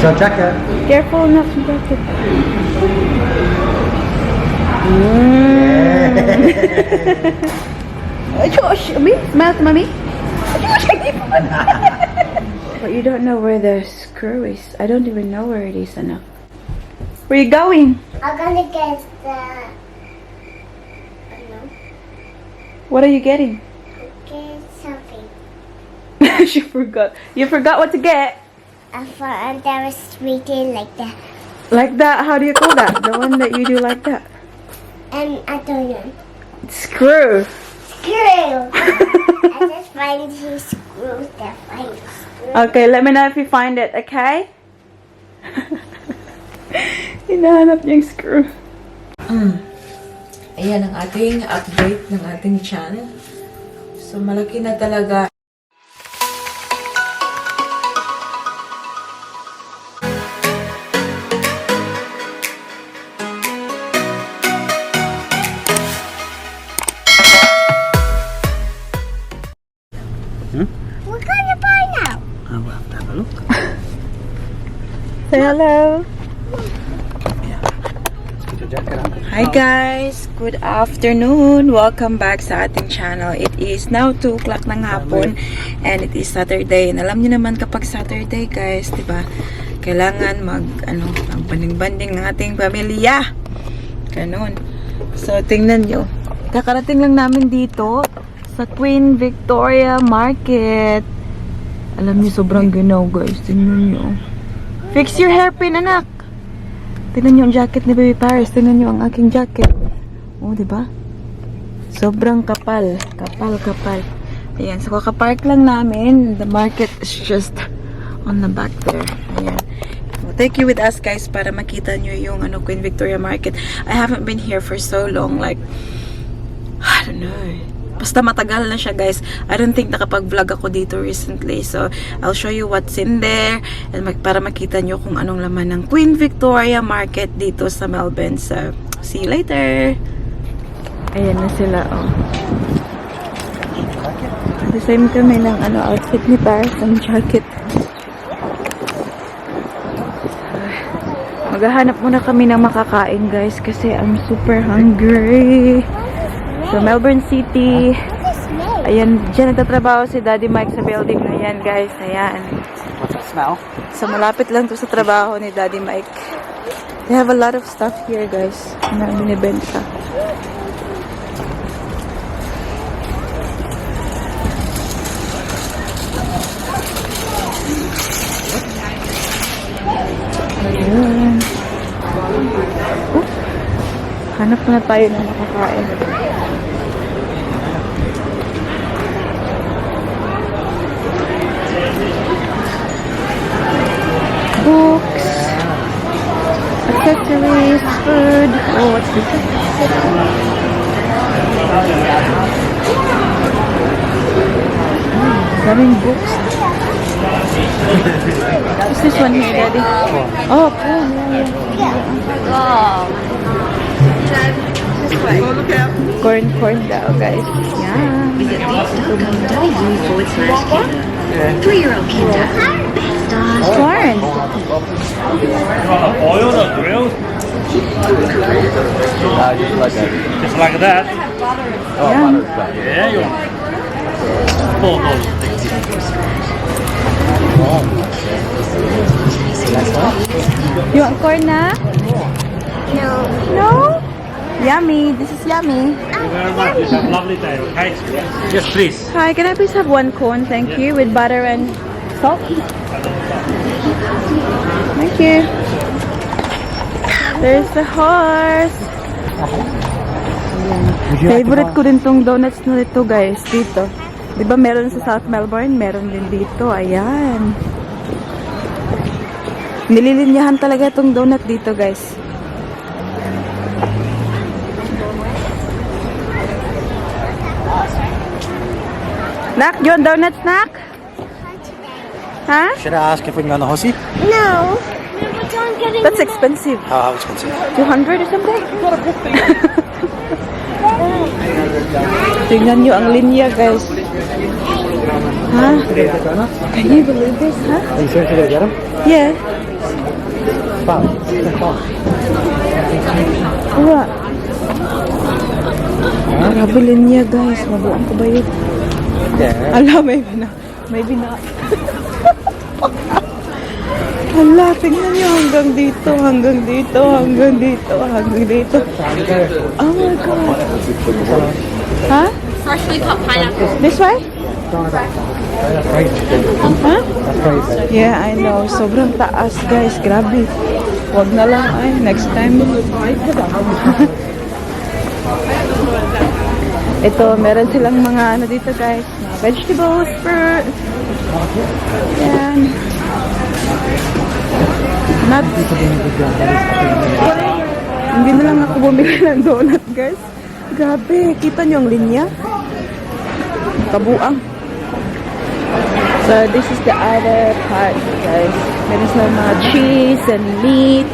your jacket. Careful not to break it. Josh, smell it, mommy. But you don't know where the screw is. I don't even know where it is, Anna. Where are you going? I'm gonna get the... I don't know. What are you getting? Get something. She forgot. You forgot what to get. I thought there was written like that. Like that? How do you call that? The one that you do like that? And I don't know. Screw. Screw! I just find he screws the fight. Okay, let me know if you find it, okay? Hinahanap niya yung screw. Ayan ang ating update ng ating channel. So, malaki na talaga. We're gonna buy now. I will have to have a look. Say hello. Let's put your jacket on. Hi guys! Good afternoon! Welcome back sa ating channel. It is now 2 o'clock ng hapon and it is Saturday. And alam niyo naman kapag Saturday guys, diba? Kailangan magbanding-banding ng ating pamilya. Ganon. So, tingnan nyo. Kakarating lang namin dito sa Queen Victoria Market. Alam niyo, sobrang ginaw guys. Tingnan nyo. Fix your hairpin, anak! Tingnan nyo ang jacket ni Baby Paris. Tingnan nyo ang aking jacket. Oh, diba? Sobrang kapal. Kapal. Ayan. So, kakapark lang namin. The market is just on the back there. Ayan. So, take you with us, guys, para makita nyo yung Queen Victoria Market. I haven't been here for so long. Like, I don't know. Basta matagal na siya, guys. I don't think nakapag-vlog ako dito recently. So, I'll show you what's in there. And para makita nyo kung anong laman ng Queen Victoria Market dito sa Melbourne. So, see you later. Ayan na sila, oh. Design kami ng outfit ni Paris, ang jacket. Maghahanap muna kami ng makakain, guys. Kasi I'm super hungry. So, Melbourne City. Ayan, dyan nagtatrabaho si Daddy Mike sa building na yan, guys. Ayan. What's the smell? So, malapit lang to sa trabaho ni Daddy Mike. They have a lot of stuff here, guys, na binibenta. Ayan. Hanap na tayo ng makakain. Books, accessories, food. Oh, what's this? Daming books. What's this one here, Daddy? Oh, phone. Corn daw, guys. Yeah. Visit bit.ly/Canada. 3-year-old Canada. Corn. Oil or grilled? Just like that. Just like that? Oh, Yeah. butter's back. Yeah, you want $4. You want corn na? No. No? Yummy. This is yummy. Thank you very much. You have a lovely day, okay? Yes, please. Hi, can I please have one cone? Thank you. With butter and salt. Thank you. There's the horse. Favorite ko din tong donuts na ito, guys. Dito. Diba meron sa South Melbourne? Meron din dito. Ayan. Nililinyahan talaga itong donut dito, guys. Nak, you want donuts, Nak? Huh? Should I ask if we can go on the horsey? No. We're not getting That's expensive. How expensive? 200 or something? Tingnan nyo ang linya, guys. Huh? Can you believe this, huh? Are you seriously going to get them? Yeah. Uwa. Grabe linya guys. Mabuang ka ba yun? Yeah. Ala, maybe not. Ala, tingnan nyo hanggang dito. Oh my God. Huh? Freshly cut pineapple. This way? Huh? Yeah, I know. Sobrang taas, guys. Grabe. Wag na lang ay. Next time. Ito, meron silang mga ano dito, guys. Mga vegetables, fruit. Yan. Nuts. Hindi na lang ako bumili ng donut, guys. Grabe. Kita nyo ang linya? Kabuang. So, this is the other part, guys. Meron silang mga cheese and meat.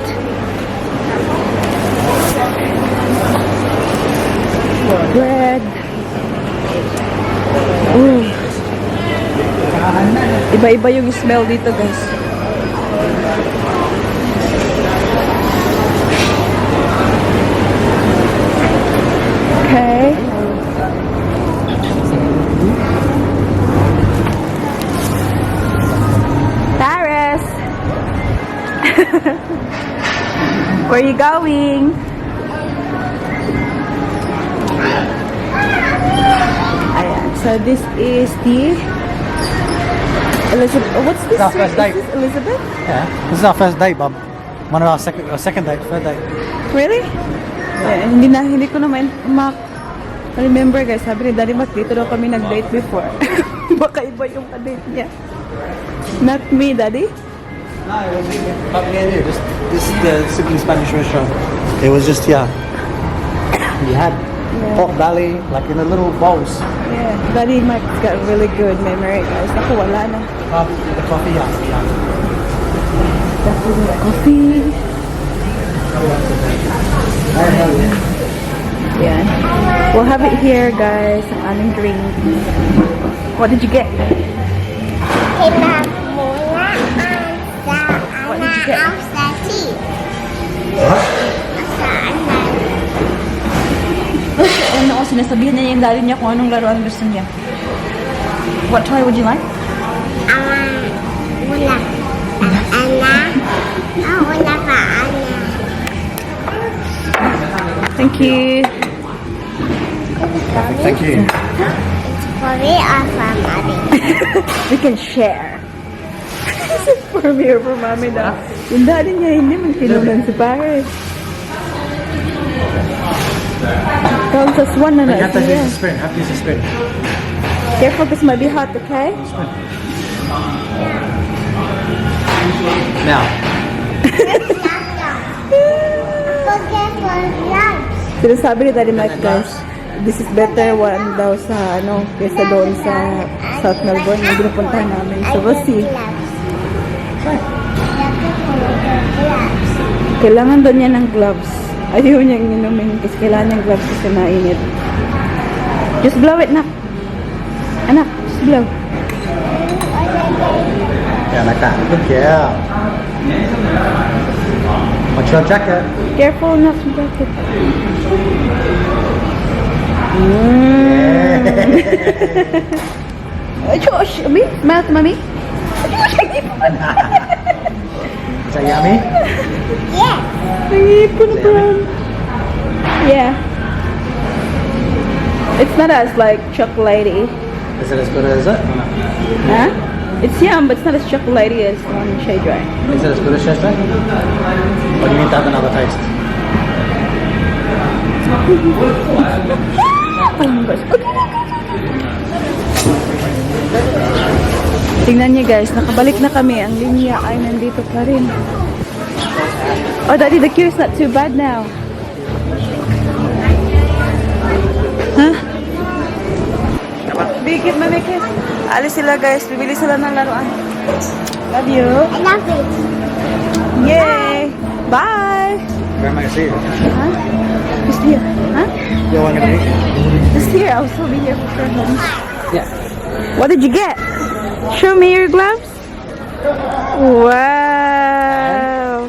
Bread. Ooh. Iba-iba yung smell dito, guys. Okay. Paris. Where are you going? Ayan. So this is the Elizabeth. Oh, what's this? Our first date. Is this Elizabeth? Yeah. This is our first date, Bob. One of our second date, third date. Really? Yeah, hindi ko na remember, guys. Sabi ni Daddy Mac, dito daw kami nag-date before. Baka iba yung ka-date niya. Not me, Daddy. No, it was not me and you. Just this is the simply Spanish restaurant. It was just here. We had pork belly, like in a little bowls. Yeah, Daddy Mac's got really good memory, guys. Ako, wala na. The coffee, yeah. Coffee. Yeah. We'll have it here, guys. Ang aming drink. What did you get? What did you get? Ano ko, sinasabihan niya yung daddy niya kung anong laruan gusto niya. What toy would you like? Thank you. Thank you. For me or for mommy? We can share. For me or for mommy daw. Yung daddy niya hindi man kinunan si Paris. Counts as one na You have to use siya. the spoon. Have to use the spoon. Careful, this might be hot, okay? Now. Forget for lunch. Sinasabi ni Daddy Mike, guys, this is better one daw sa, kesa doon sa South Melbourne, yung pinupuntahan namin. So, we'll see. Kailangan doon niya ng gloves. Ayaw niyang inumin kasi kailangan niyang gloves kasi nainit. Just blow it, nak. Anak, just blow. Yeah, like that. Good girl. Watch your jacket. Careful, nak, sa jacket. Josh, Ami? Smile to Mommy? Josh, Is that yummy? Yes. Ipon brown. Yeah. It's not as like chocolatey. Is it as good as it? Or no? Huh? It's yum, but it's not as chocolatey as the one in Shade Dry. Is it as good as Chester? Or do you need to have another taste? Tingnan niyo guys, nakabalik na kami. Ang linya ay nandito pa rin. Oh, Daddy, the queue is not too bad now. Huh? Bigit, mamikit. Alis sila guys, bibili sila ng laruan. Love you. I love it. Yay! Bye! Where am I going to see you? Huh? Just here. Huh? You're going to eat? Just here. I'll still be here for sure. Honey. Yeah. What did you get? Show me your gloves. Wow.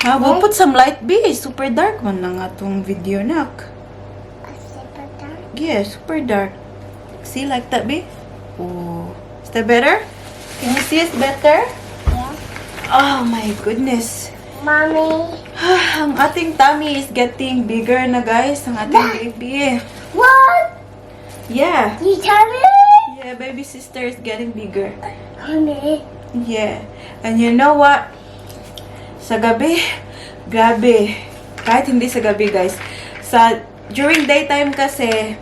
We'll put some light, B. Super dark man na nga tong video, nak. Super dark. Yeah, super dark. See, like that, B? Oh. Is that better? Can you see it better? Yeah. Oh my goodness. Mommy. Ang ating tummy is getting bigger na, guys. Ang ating baby. What? Yeah. You tell me? Yeah, baby sister is getting bigger. Mommy. Yeah. And you know what? Sa gabi, grabe. Kahit hindi sa gabi, guys. During daytime kasi,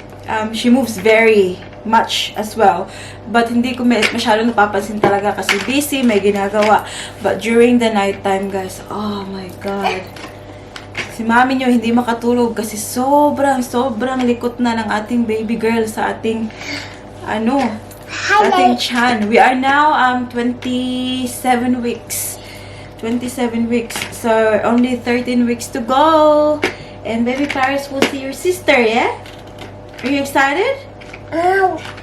she moves very much as well. But hindi ko masyado napapansin talaga kasi busy, may ginagawa. But during the night time, guys, oh my God. Si mami nyo hindi makatulog kasi sobrang likot na ng ating baby girl sa ating, ating chan. We are now 27 weeks. 27 weeks. So, only 13 weeks to go. And baby Paris will see your sister, yeah? Are you excited?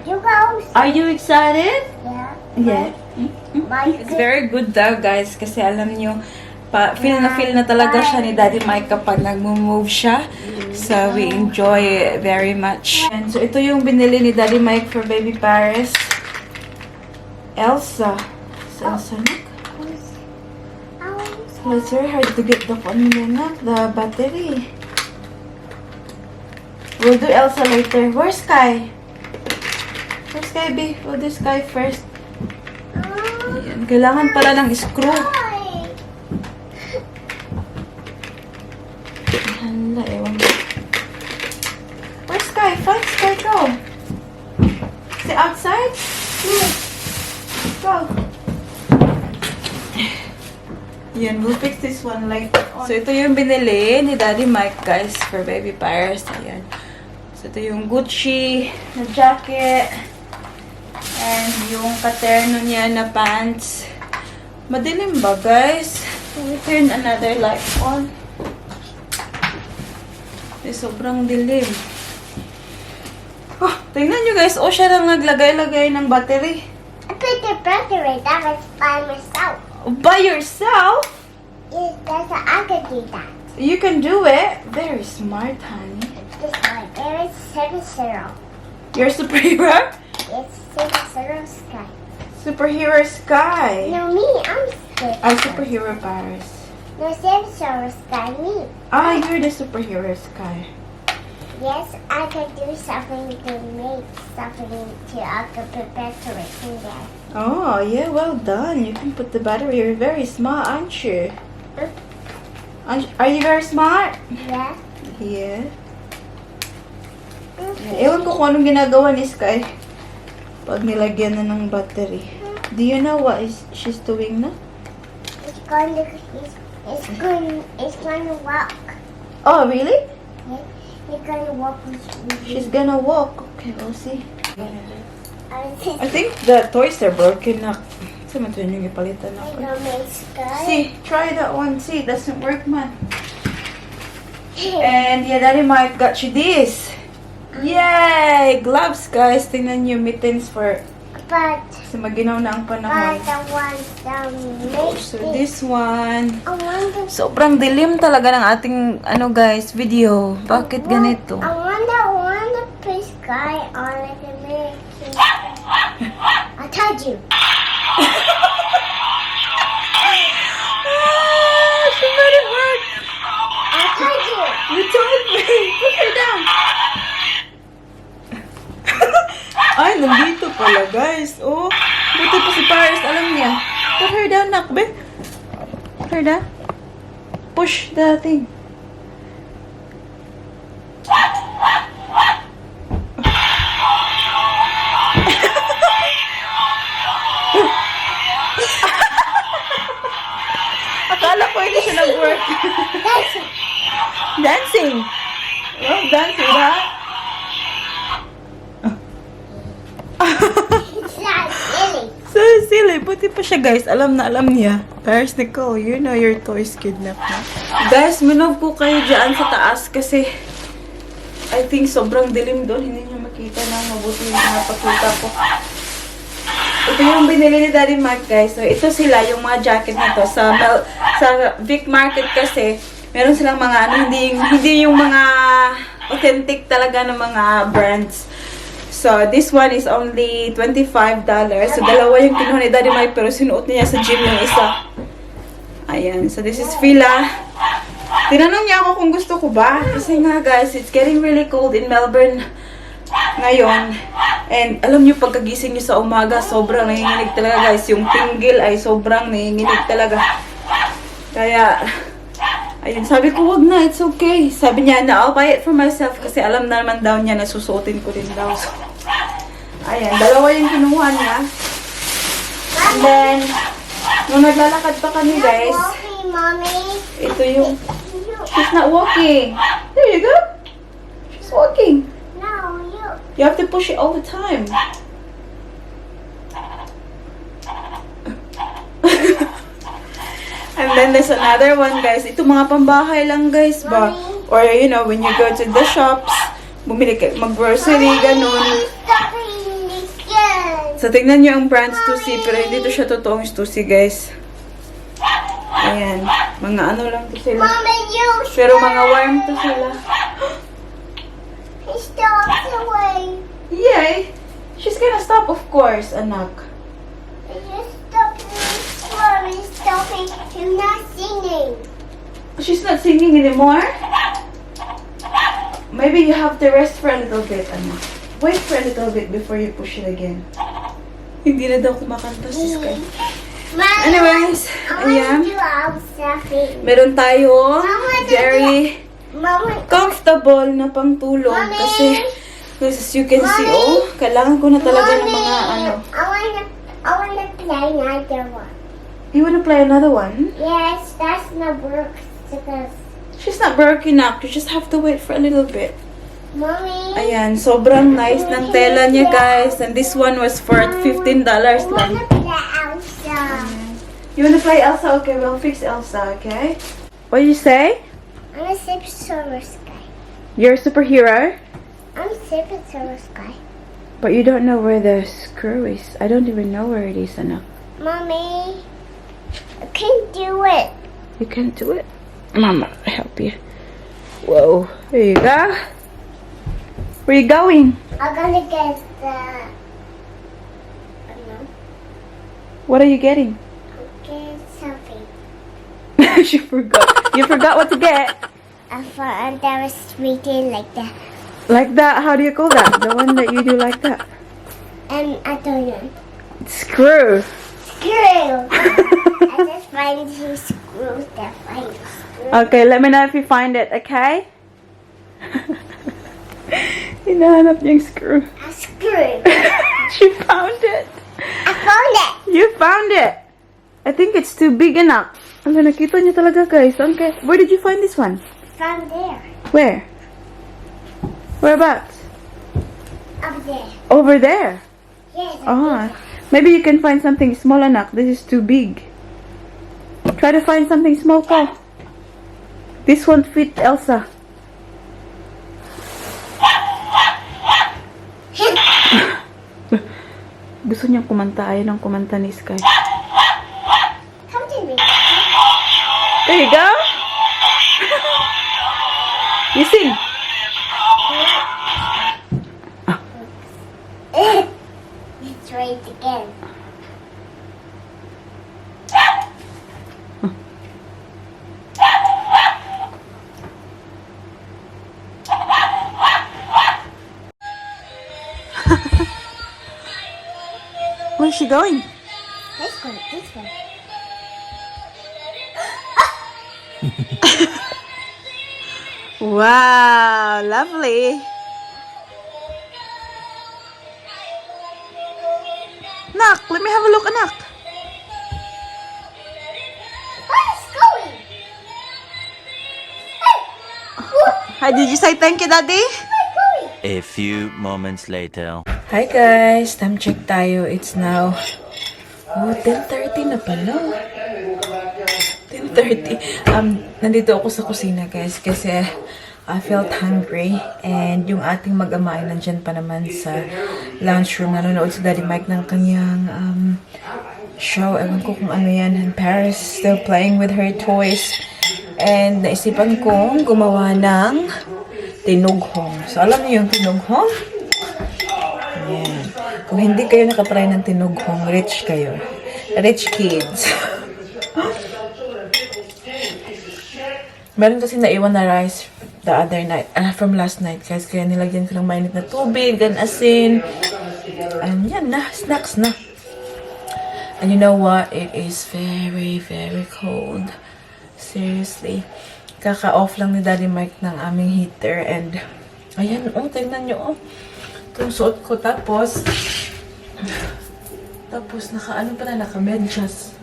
You go. Are you excited? Yeah. Yeah. My It's very good daw, guys, kasi alam nyo, feel na talaga siya ni Daddy Mike kapag nag-move siya. So, we enjoy it very much. And so, ito yung binili ni Daddy Mike for baby Paris. Elsa. So, Elsa, look. So, it's very hard to get the the battery. We'll do Elsa later. Where's Sky? Where's Sky, B? We'll do Sky first. Ayan. Kailangan pala ng screw. Hala, ewan mo. Where's Sky? Find Sky, go. Is it outside? Go. Yan, we'll fix this one later on. So, ito yung binili ni Daddy Mike, guys, for baby Paris. Ayan. So, ito yung Gucci na jacket. And yung katerno niya na pants. Madilim ba, guys? Can we turn another light on? Sobrang dilim. Oh, tingnan nyo, guys. Oh, siya lang naglagay-lagay ng battery. I put the battery that was by myself. By yourself? Yes, that's how I could do that. You can do it. Very smart, honey. This one, there is 7-0. You're a superhero? It's 7-0 Sky. Superhero Sky. No, me, I'm scared. I'm superhero Paris. No, 7-0 Sky, me. Ah, you're the superhero Sky. Yes, I could do something to make something to I could put battery in there. Oh, yeah, well done. You can put the battery. You're very smart, aren't you? Are you very smart? Yeah. Yeah. Ewan ko kung anong ginagawa ni Sky pag nilagyan na ng battery. Do you know what she's doing na? It's going to walk. Oh, really? Yeah. It's going to walk with me. She's gonna walk. Okay, we'll see. I'm I think the toys are broken na. Saan man ito yung ipalitan na? going to make Sky. See, try that one. See, it doesn't work, man. And yeah, Daddy Mike got you this. Yay! Gloves, guys. Tingnan nyo, mittens for But kasi maginaw na ang panahon. the ones that make So this one. I wonder. Sobrang dilim talaga ng ating guys, video. Bakit ganito? I wonder put Sky on like a minute. I told you. She made it work. I told you. You told me. Put her down. Ay, nandito pala, guys. Oh, buti pa si Paris. Alam niya. Put her down, nakbe. Put her down. Push the thing. Akala ko hindi siya nag-work. Dancing. Oh, dancing, ha? It's not silly. So silly. Buti pa siya, guys. Alam na alam niya. Paris Nicole, you know your toys kidnap na. Guys, minove po kayo dyan sa taas kasi I think sobrang dilim doon. Hindi niyo makita na mabuti yung napakita ko. ito yung binili ni Daddy Mike, guys. So, ito sila, yung mga jacket na to. Sa Vic Market kasi, meron silang mga, hindi yung mga authentic talaga ng mga brands. So, this one is only $25. So, dalawa yung kinuha ni Daddy Mike, pero sinuot niya sa gym yung isa. Ayan. So, this is Fila. Tinanong niya ako kung gusto ko ba. Kasi nga, guys, it's getting really cold in Melbourne ngayon. And, alam niyo, pagkagising niyo sa umaga, sobrang nanginginig talaga, guys. Yung tinggil ay sobrang nanginginig talaga. Kaya, ayun, sabi ko, wag na, it's okay. Sabi niya na, I'll buy it for myself kasi alam na naman daw niya na susuotin ko din daw. So, ayan, dalawa yung kinuha niya. And then, nung naglalakad pa kami, guys, Walking, Mommy. ito yung, she's not walking. There you go. She's walking. No, you. You have to push it all the time. And then there's another one, guys. Ito mga pambahay lang, guys, ba? Or, you know, when you go to the shops, bumili ka, mag-grocery, ganun. Stop eating this again. So, tingnan nyo ang brands Stussy, pero hindi to siya totoong Stussy, guys. Ayan. Mga ano lang to sila. Mommy, you. Pero mga warm to sila. He stopped away. Yay! She's gonna stop, of course, anak. He just stopped me. Mommy, stop it. You're not singing. She's not singing anymore? Maybe you have to rest for a little bit, anak. Wait for a little bit before you push it again. Hindi na daw kumakanta si Sky. Mommy, Anyways, I want ayan. to do outside. Meron tayo very Mommy, comfortable na pangtulog kasi as you can see, oh, kailangan ko na talaga ng mga ano. I wanna play another one. You wanna play another one? Yes, that's not work because She's not broken up. You just have to wait for a little bit. Mommy. Ayan, sobrang nice ng tela niya, guys. And this one was for $15 I lang. wanna play outside. You wanna play Elsa? Okay, we'll fix Elsa, okay? What do you say? I'm a super service guy. You're a superhero? I'm a super service guy. But you don't know where the screw is. I don't even know where it is, Anna. Mommy, I can do it. You can't do it? Mama, I'll help you. Whoa, there you go. Where you going? I'm gonna get the. I don't know. What are you getting? Get something. You forgot. You forgot what to get. I thought that was written like that. Like that? How do you call that? The one that you do like that? And I don't know. Screw. Screw. I just find he screws that find screw. Okay, let me know if you find it, okay? Hinahanap niya yung screw. A screw. She found it. I found it. You found it. I think it's too big enough. Ano, nakita niya talaga, guys. Okay. Where did you find this one? From there. Where? Whereabouts? Up there. Over there. Yes. Oh. Maybe you can find something small enough. This is too big. Try to find something small, Paul. This won't fit Elsa. Gusto niyang kumanta. Ayaw ng kumanta ni Sky. Come to me. There you go. You sing. It's right again. Where's she going? This one. This one. Wow, lovely. Nak, let me have a look, anak. Where is going? Hi, did you say thank you, Daddy? A few moments later. Hi guys, time check tayo. It's now 10:30 na pala. 10:30. Nandito ako sa kusina guys kasi I felt hungry. And yung ating mag-ama ay nandyan pa naman sa lounge room. Nanonood si Daddy Mike ng kanyang show. Ewan ko kung ano yan. And Paris still playing with her toys. And naisipan kong gumawa ng tinughong. So, alam niyo yung tinughong? Ayan. Kung hindi kayo nakatry ng tinughong, rich kayo. Rich kids. Meron kasi naiwan na rice the other night, from last night, guys. Kaya nilagyan ko ng mainit na tubig, and asin. And yan na, snacks na. And you know what? It is very, very cold. Seriously. Kaka-off lang ni Daddy Mike ng aming heater. And, ayan, oh, tignan nyo, oh. Itong suot ko. Tapos, naka-ano pa na, naka-medyas.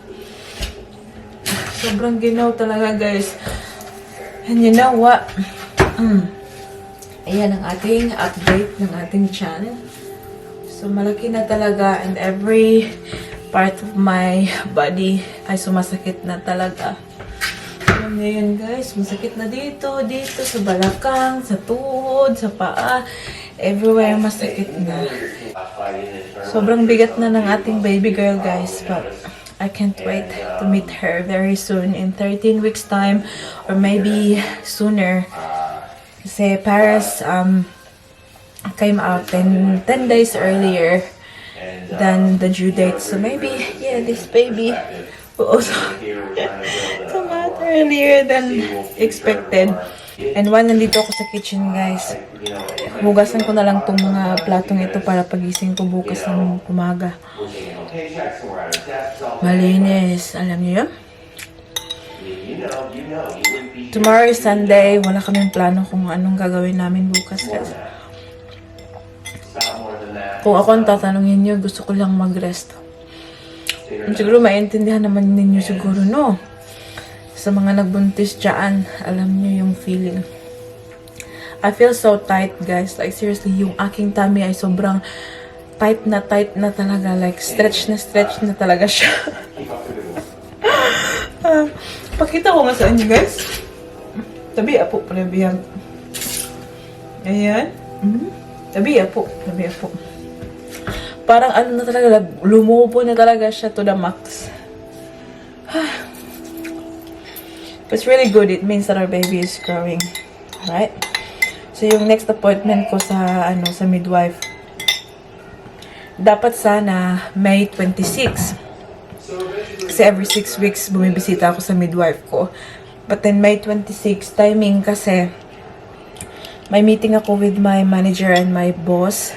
Sobrang ginaw talaga, guys. And you know what? Ayan ang ating update ng ating channel. So, malaki na talaga. And every part of my body ay sumasakit na talaga. Alam niyo yun, guys. Masakit na dito, sa balakang, sa tuhod, sa paa. Everywhere masakit na. Sobrang bigat na ng ating baby girl, guys. But I can't wait to meet her very soon in 13 weeks time or maybe sooner. Kasi Paris came out 10 days earlier than the due date. So maybe, yeah, this baby will also come out earlier than expected. And while nandito ako sa kitchen, guys, hugasan ko na lang itong mga platong ito para pagising ko bukas ng umaga. Malinis. Alam niyo yun? Tomorrow is Sunday. Wala kaming plano kung anong gagawin namin bukas. Kasi kung ako ang tatanungin niyo, gusto ko lang mag-rest. Siguro maintindihan naman ninyo siguro, no? Sa mga nagbuntis dyan, alam niyo yung feeling. I feel so tight, guys. Like, seriously, yung aking tummy ay sobrang tight na talaga. Like, stretch na talaga siya. Pakita ko nga sa inyo, guys. Tabi, apo, palabihang. Ayan. Tabi, apo. Parang ano na talaga, lumubo na talaga siya to the max. It's really good. It means that our baby is growing. Right? So, yung next appointment ko sa midwife, dapat sana May 26. Kasi every 6 weeks bumibisita ako sa midwife ko. But then May 26 timing kasi may meeting ako with my manager and my boss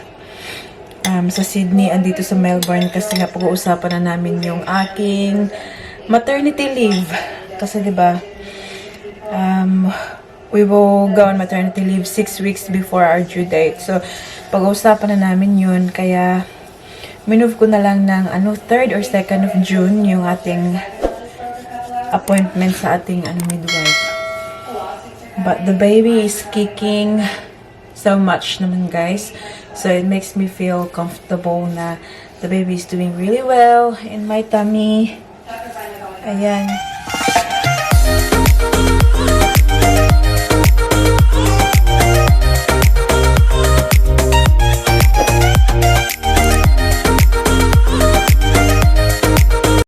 sa Sydney, andito sa Melbourne, kasi nga pag-uusapan na namin yung aking maternity leave. Kasi 'di ba, we will go on maternity leave 6 weeks before our due date. So pag-uusapan na namin yun, kaya minove ko na lang ng 3rd or 2nd of June yung ating appointment sa ating midwife. But the baby is kicking so much naman, guys. So it makes me feel comfortable na the baby is doing really well in my tummy. Ayan.